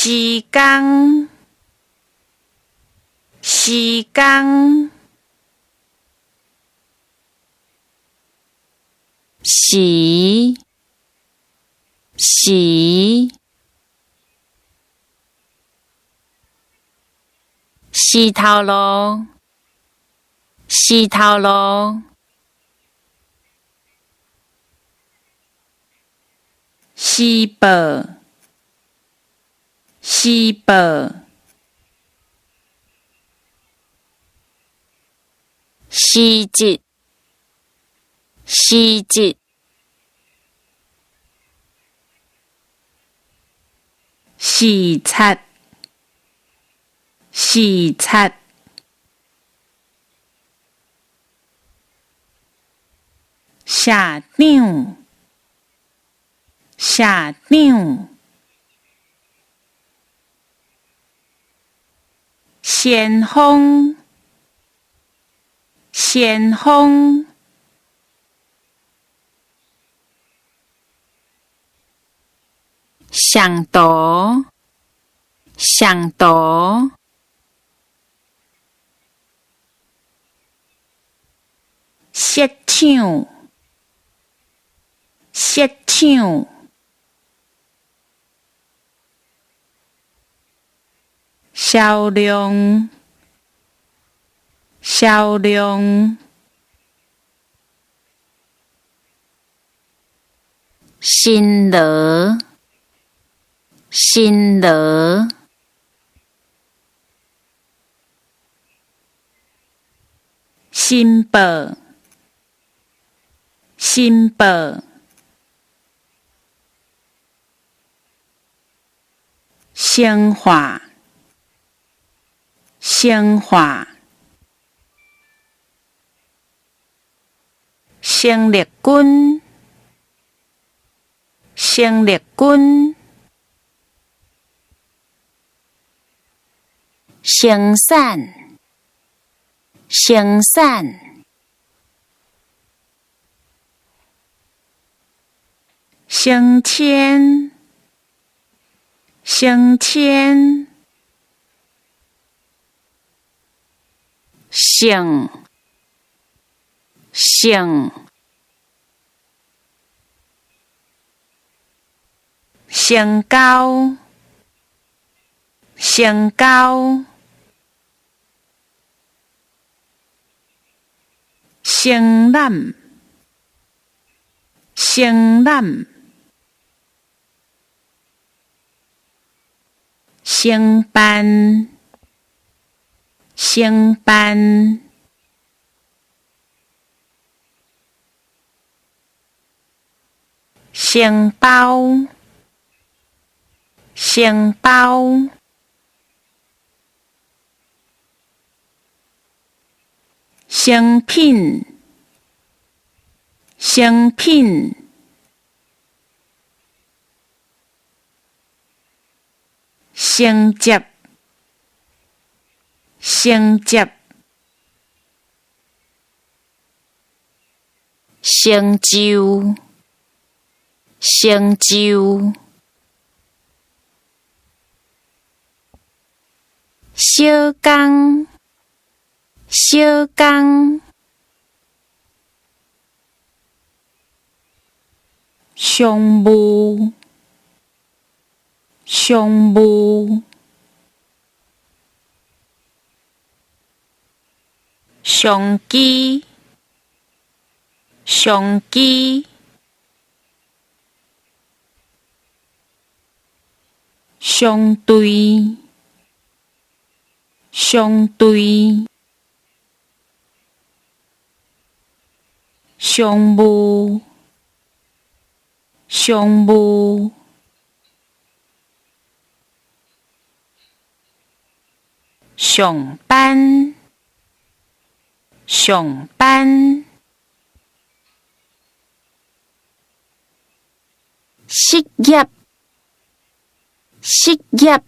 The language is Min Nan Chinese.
時工，時工。時，時。時頭路，時頭路。時報，時報。時節，時節。視察，視察。社長，社長。先鋒，先鋒。上圖，上圖。設廠，設廠。銷量，銷量。辛勞，辛勞。新報，新報。生化，生化。生力軍，生力軍。生產，生產。升遷，升遷。性，性。成交，成交。承攬，承攬。承辦，承辦。承包，承包。成品，成品。承接，承接。成就，成就。小工，小工。商務，商務。商機，商機。相對，相對。商務，商務。上班，上班。失業，失業。